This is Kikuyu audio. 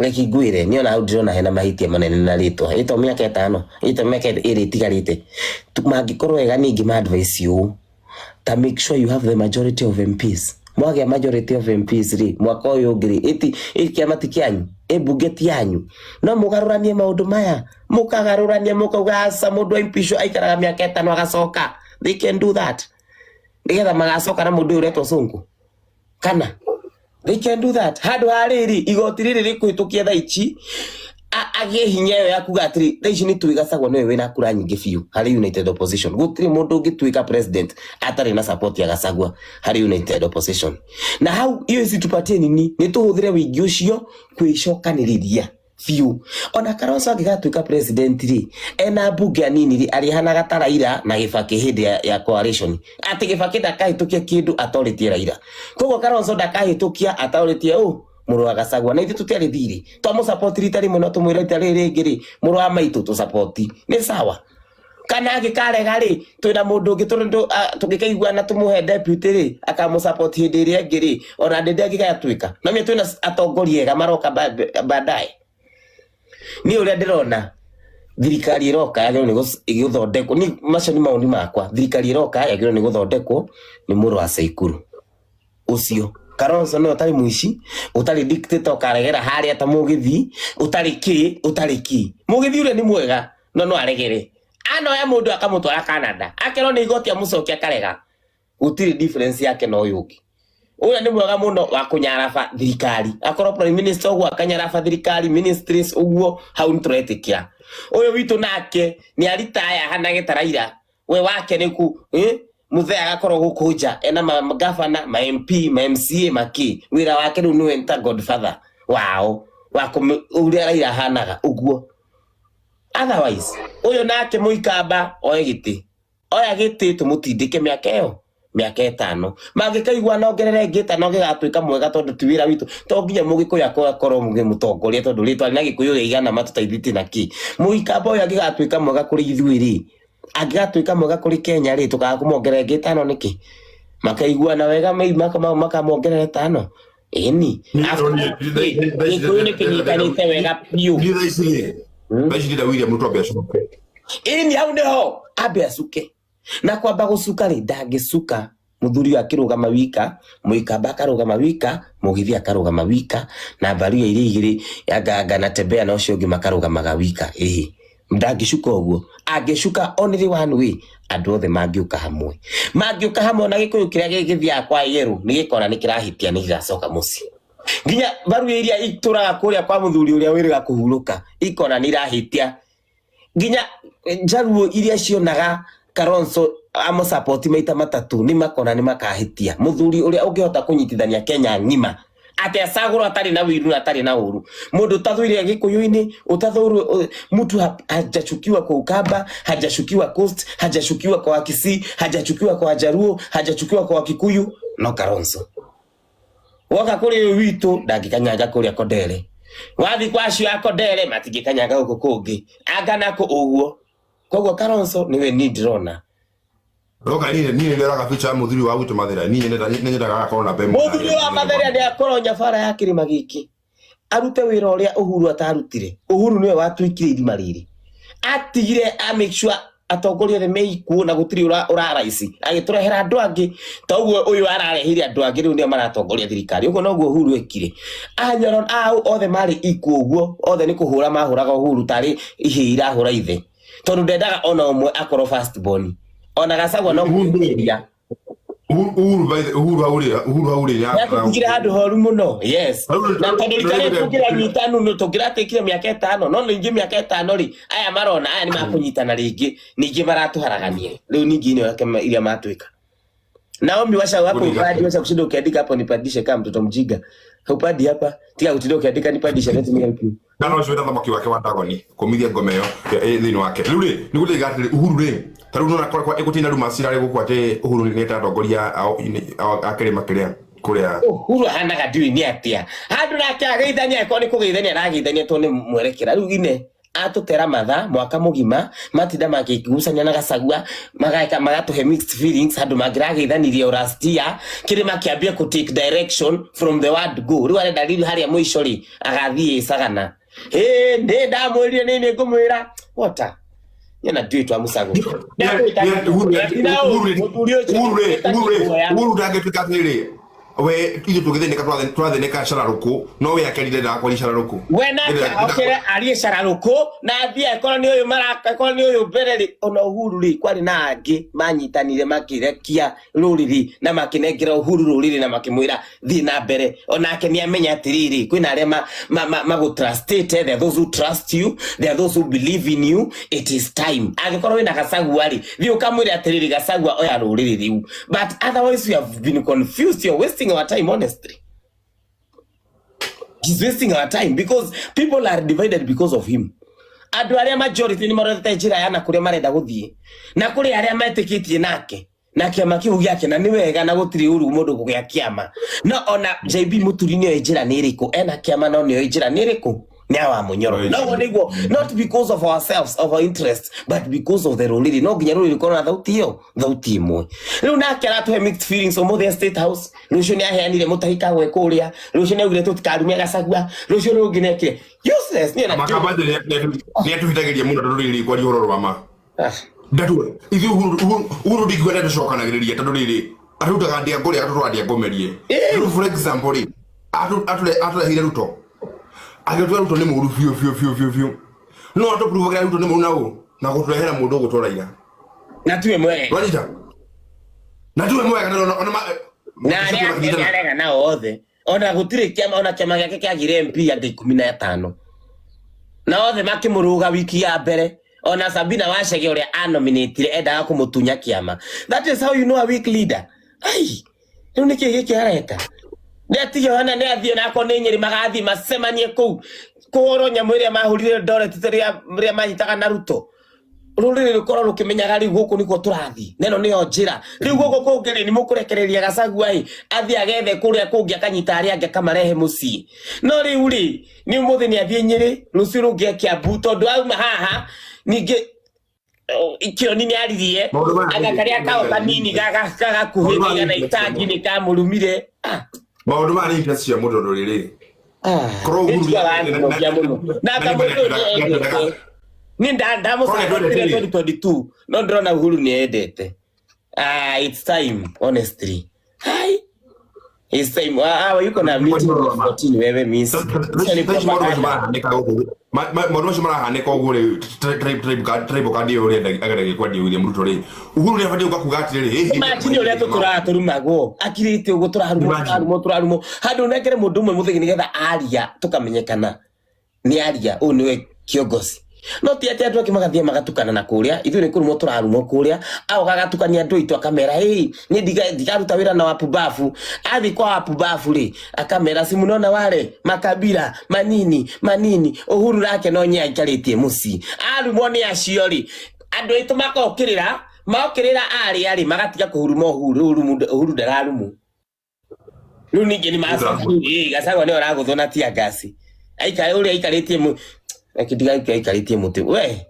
Reke ngwĩre, niĩ ona hau ndĩrona hena mahĩtia manene na rĩtwa. Ĩto mĩaka ĩtano, ĩto mĩaka ĩrĩ ĩtigarĩte. Mangĩkorwo wega niĩ ingĩma advice ũũ. Ta make sure you have the majority of MPs. Mwagĩa majority of MPs rĩ, mwaka ũyũ ũngĩ rĩ, ĩti ĩ kĩama ti kĩanyu, ĩ mbunge ti yanyu. No mũgarũranie maũndũ maya, mũkagarũrania mũkauga aca mũndũ aimpeachwo aikaraga mĩaka ĩtano agacoka. They can do that. Nĩgetha magacoka na mũndũ ũyũ ũretwo Sonko. Kana they can do that handå ha rĩrĩ igoti rĩrĩ rĩkũhĩtũkia thaa ici agĩe hinya ĩyo ya kuga atĩrĩ thaa ici nĩ tũĩ Gachagua nĩwe wĩna kura nyingĩ biũ harĩ United Opposition. Gũtirĩ mũndũ ũngĩtuĩka president atarĩ na support ya Gachagua harĩ United Opposition. Na hau iyo icitupatie nini nĩ tũhũthĩre wĩingĩ ũcio kwĩcokanĩrĩria biũ. Ona Kalonzo angĩgatuĩka president rĩ, ena mbunge anini rĩ, arĩhanaga ta Raila na Gĩbakĩ hĩndĩ ya coalition. Atĩ Gĩbakĩ ndakahĩtũkia kĩndũ atorĩtie Raila. Koguo Kalonzo ndakahĩtũkia atorĩtie ũ mũrũ wa Gachagua. Na ithuĩ tũtiarĩ thirĩ. Twamũ rita rĩmwe no tũmwĩre rita rĩrĩ rĩngĩ rĩ, mũrũ wa maitũ tũ support. Nĩ sawa. Kana angĩkarega rĩ, twĩna mũndũ ũngĩ tũngĩkaiguana tũmũhe deputy rĩ, akamũ support hĩndĩ ĩrĩa ĩngĩ rĩ, ona ndĩndĩ angĩgatuĩka. No menya twĩna atongoria ega maroka baadaye. Niĩ ũrĩa ndĩrona thirikari ĩroka yagĩrĩirwo nĩ gũthondekwo, ni macio nĩ mawoni makwa. Thirikari ĩroka yagĩrĩirwo nĩ gũthondekwo nĩ mũrũ wa Saikuru ũcio. Kalonzo nĩwe ũtarĩ mũici, ũtarĩ dictator ũkaregera harĩa ta mũgĩthi, ũtarĩ kĩ, ũtarĩ kĩ. Mũgĩthi ũrĩa nĩ mwega, no no aregere. Anoya mũndũ akamũtwara Canada, akerwo nĩ igoti amũcokie akarega. Gũtirĩ difference yake na ũyũ ũngĩ. Ũrĩa nĩ mwega mũno wa kũnyaraba thirikari. Akorwo prime minister ũguo akanyaraba thirikari, ministries ũguo, hau nĩ tũretĩkĩra. Ũyũ witũ nake nĩ aritaya ahanage ta Raila. We wake nĩ ku, mũthee agakorwo gũkũ nja ena ma gavana, ma MP, ma MCA, makĩ. Wĩra wake rĩu nĩwe ta godfather wao wa ũrĩa Raila ahanaga ũguo. Otherwise, ũyũ nake mũikamba oe gĩtĩ. Oya gĩtĩ tũmũtindĩke mĩaka ĩyo mĩaka ĩtano. Mangĩkaigua no ngerere ĩngĩ ĩtano gĩgatuĩka mwega tondũ ti wĩra witũ. To nginya mũgĩkũyũ akorwo mũgĩmũtongoria tondũ rĩtwa rĩa Gĩkũyũ rĩa igana matũteithĩtie na kĩ. Mũikamba ũyũ angĩgatuĩka mwega kũrĩ ithuĩ rĩ, angĩgatuĩka mwega kũrĩ Kenya rĩ, tũkaga kũmongerera ĩngĩ ĩtano nĩkĩ? Makaiguana wega makamongerera ĩtano. Ĩni. Gĩkũyũ nĩ kĩnyitanĩte wega biũ. Niĩ thaa ici rĩ, thaa ici ndĩrenda William Ruto ambe acoke. Ĩni hau nĩho ambe acuke. Na kwamba gũcuka rĩ, ndangĩcuka mũthuri ũyũ akĩrũgama wika, mũikamba akarũgama wika, mũgithi akarũgama wika, na mbaruya iria igĩrĩ ya Nganga na Tembea na ũcio ũngĩ makarũgamaga wika. Ĩhĩ, ndangĩcuka ũguo. Angĩcuka only one way, andũ othe mangĩũka hamwe. Mangĩũka hamwe na Gĩkũyũ kĩrĩa gĩthiaga kwa yerũ nĩ gĩkona nĩ kĩrahĩtia nĩ gĩgacoka mũciĩ. Nginya mbaruya iria itũraga kũrĩa kwa mũthuri ũrĩa wĩrĩga kũhurũka ikona nĩ irahĩtia. Nginya njaruo iria cionaga Kalonzo amũsupport maita matatũ nĩ makona nĩ makahĩtia. Mũthuri ũrĩa ũngĩhota kũnyitithania Kenya ng'ima atĩ acagũrwo atarĩ na wiru na atarĩ na ũru. Mũndũ ũtathũire Gĩkũyũ-inĩ, ũtathũire, mtu hajachukiwa kwa Ukamba, hajachukiwa Coast, hajachukiwa kwa Kisii, hajachukiwa kwa Jaluo, hajachukiwa kwa Kikuyu, no Kalonzo. Woka kũrĩ ũyũ witũ ndangĩkanyanga kũrĩa Kondere. Wathi kwa acio a Kondere matingĩkanyanga gũkũ kũngĩ. Anga nako ũguo. Koguo Kalonzo nĩwe niĩ ndĩrona. Roka niĩ niĩ ndĩroraga picha ya mũthuri wa gwitũ Mathera. Niĩ nyendaga agakorwo namba ĩmwe. Mũthuri wa Mathera nĩ akorwo nyabara ya kĩrĩma gĩkĩ. Arute wĩra ũrĩa Uhuru atarutire. Uhuru nĩwe watuĩkire irima rĩrĩ. Atigire a make sure atongoria othe me ikuũ na gũtirĩ ũraraici. Agĩtũrehera andũ angĩ. Ta ũguo ũyũ arareheire andũ angĩ rĩu nĩo maratongoria thirikari. Ũguo noguo Uhuru ekire. Anyoro au othe marĩ ikuũ ũguo, othe nĩ kũhũra mahũraga Uhuru tarĩ ihĩĩ irahũra ithe. Tondũ ndendaga ona ũmwe akorwo first born. Ona Gachagua no kũhĩtĩria. Uhuru by the Uhuru hau rĩ, Uhuru hau rĩ Nĩatũtigire handũ horu mũno. Yes. Na tondũ rita rĩrĩ tũngĩranyitanu nĩ tũngĩratĩkire mĩaka ĩtano, no ningĩ mĩaka ĩtano rĩ, aya marona aya nĩ makũnyitana rĩngĩ, ningĩ maratũharagania. Rĩu ningĩ nĩo iria matwĩka. Naomi washa hapo upadi, wacha kushinda ukiandika hapo nipandishe kama mtoto mjinga. Haupandi hapa. Tiga kutinda ukiandika nipandishe, let me help you. Na no ũcio wĩta thamaki wake wa Dagoni kũmithia ngoma ĩyo ĩ thĩinĩ wake. Rĩu rĩ, nĩ gũthiĩ atĩrĩ Uhuru rĩ, ta rĩu nona kwa ĩgũtinda rĩu macira rĩ gũkũ atĩ Uhuru nĩ eta atongoria a kĩrĩma kĩrĩa kũrĩa. Uhuru ahanaga ndiũĩ nĩ atĩa. Handũ nake ageithania angĩkorwo nĩ kũgeithania arageithania tondũ nĩ mwerekera. Rĩu ine Atũtera matha mwaka mũgima matinda makĩgucania na Gachagua, mageka magatũhe mixed feelings handũ mangĩrageithanirie o last year. Kĩrĩma kĩambie kũ take direction from the word go. Rĩu arenda rĩu harĩa mũico rĩ agathiĩ Sagana. Ĩ nĩ ndamwĩrire nĩ nĩ ngũmwĩra wota nyena ndiũĩ twa mũcago. Uhuru ndangĩtuĩka atĩrĩrĩ, we ithuĩ tũgĩthĩnĩka, twathĩnĩka cararũkũ, no we akerire ndakwaria cararũkũ. We nake okĩre arie cararũkũ na athiĩ, akorwo nĩ ũyũ maraka, akorwo nĩ ũyũ mbere rĩ, ona Uhuru rĩ, kwarĩ na angĩ manyitanire makĩrekia rũrĩrĩ na makĩnengera Uhuru rũrĩrĩ na makĩmwĩra thiĩ na mbere. Onake nĩ amenya atĩrĩrĩ, kwĩna arĩa magũtrustĩte. There are those who trust you, there are those who believe in you. It is time. Angĩkorwo wĩna Gachagua rĩ, thiĩ ũkamwĩre atĩrĩrĩ, "Gachagua, oya rũrĩrĩ rĩu." But otherwise we have been confused. You're wasting our time, honestly. He's wasting our time because people are divided because of him. Andũ arĩa majority nĩ marorete njĩra ya na kũrĩa marenda gũthiĩ, na kũrĩ arĩa metĩkĩtie nake na kĩama kĩu gĩake, na nĩ wega na gũtirĩ ũru mũndũ kũgĩa kĩama. No ona JB Mũturi nĩoĩ njĩra nĩ ĩrĩkũ, ena kĩama, no nĩoĩ njĩra nĩ ĩrĩkũ nĩ awa mũnyoro. No nĩguo, not because of ourselves, of our interests, but because of the rũrĩrĩ. No nginya rũrĩrĩ rũkorwo na thauti ĩyo, thauti ĩmwe. Rĩu nake aratũhe mixed feelings. Ũmũthĩ State House, rũciũ nĩ aheanire Mũtahi Kagwe kũrĩa, rũciũ nĩ augire tũtikarume Gachagua, rũciũ rũngĩ nĩ useless niĩ na Makamba nĩ atũhitagĩria mũno tondũ rĩrĩ kwaria ũhoro wa ma. Ah. Ndatu ithuĩ Uhuru ndingiuga nĩ atũcokanagĩrĩria, tondũ rĩrĩ atũrutaga ndĩa ngũrĩa, agatũtwara ndĩa ngũmerie. Rĩu, for example rĩ, atũreheire Ruto, agĩtwĩra Ruto nĩ mũũru biũ biũ biũ biũ biũ, no atũpuruvagĩra Ruto nĩ mũũru na ũ na gũtũrehera mũndũ ũgũtwo Raila. Na tuwe mwega. Wanyita na tuwe mwega na ona na arĩa angĩ nĩ arega nao othe. Ona gũtirĩ kĩama, ona kĩama gĩake kĩagire MP andũ 15 na othe makĩmũrũga wiki ya mbere. Ona Sabina Wachege ũrĩa anominatire endaga kũmũtunya kĩama. That is how you know a weak leader. Ai, rĩu nĩkĩ gĩkĩ areka? Nĩ atige ona nĩ athiĩ, onakorwo nĩ Nyĩrĩ magathiĩ macemanie kũu kũhũrwo nyamũ ĩrĩa mahũrire Eldoret rĩrĩa manyitaga na Ruto. Rũrĩrĩ rũkorwo rũkĩmenyaga rĩu gũkũ nĩkuo tũrathiĩ na ĩno nĩyo njĩra. Rĩu gũkũ kũngĩ rĩ, nĩ mũkũrekereria Gachagua ĩ athiĩ agethe kũrĩa kũngĩ, akanyita arĩa angĩ, akamarehe mũciĩ. No rĩu rĩ, nĩ ũmũthĩ nĩ athiĩ Nyĩrĩ, rũciũ rũngĩ Kiambu, tondũ auma haha ningĩ Kĩoni nĩ aririe. Maũndũ maya anga karĩa kao kanini gagakuhĩ Maũndũ maya kaigana nĩ itangi nĩ kamũrumire. Ah. Maũndũ maya nĩ interest cia mũndũ tondũ rĩrĩ korwo Nĩ Uhuru njugaga nĩnogia mũno na anga mũndũ ũyũ nĩ endete nĩ ndamũcagũrire 2022, no ndĩrona Uhuru nĩ endete. Ah, it's time, honestly. Hai, it's time. Ah, ah, yuko na meeting on 14. Wewe miss. Sio ni propaganda. Maũndũ macio marahanĩka ũguo rĩ, tribal card ĩyo ũrĩa ageragia kwendia William Ruto rĩ, Uhuru nĩ abatiĩ gũka kuga atĩrĩrĩ, "Ĩ, Imagine ũrĩa tũtũraga tũrumagwo akirĩte ũguo, tũrarumwo. Imagine. Tũrarumwo, tũrarumwo handũ nengere mũndũ ũmwe mũthĩgi nĩgetha aria tũkamenyekana nĩ aria ũyũ nĩwe kiongozi. No ti atĩ andũ angĩ magathiĩ magatukana na kũrĩa, ithuĩ nĩ kũrumwo tũrarumwo kũrĩa. Agoka agatukania andũ aitũ, akamera, "Hey, niĩ ndigaruta wĩra na wapumbavu." Athiĩ kwa wapumbavu rĩ, akamera, "Si mnaona wale makabila manini manini." Uhuru nake no nye aikarĩtie mũciĩ arumwo nĩ acio rĩ, andũ aitũ makokĩrĩra, mokĩrĩra arĩa rĩ, magatiga kũhuruma Uhuru. Uhuru, Uhuru ndararumwo rĩu. Ningĩ nĩ macoki Gachagua nĩ ũragũthwo na tear gas. Aikare ũrĩa aikarĩtie mu, reke ndigaike aikarĩtie mũtĩ we.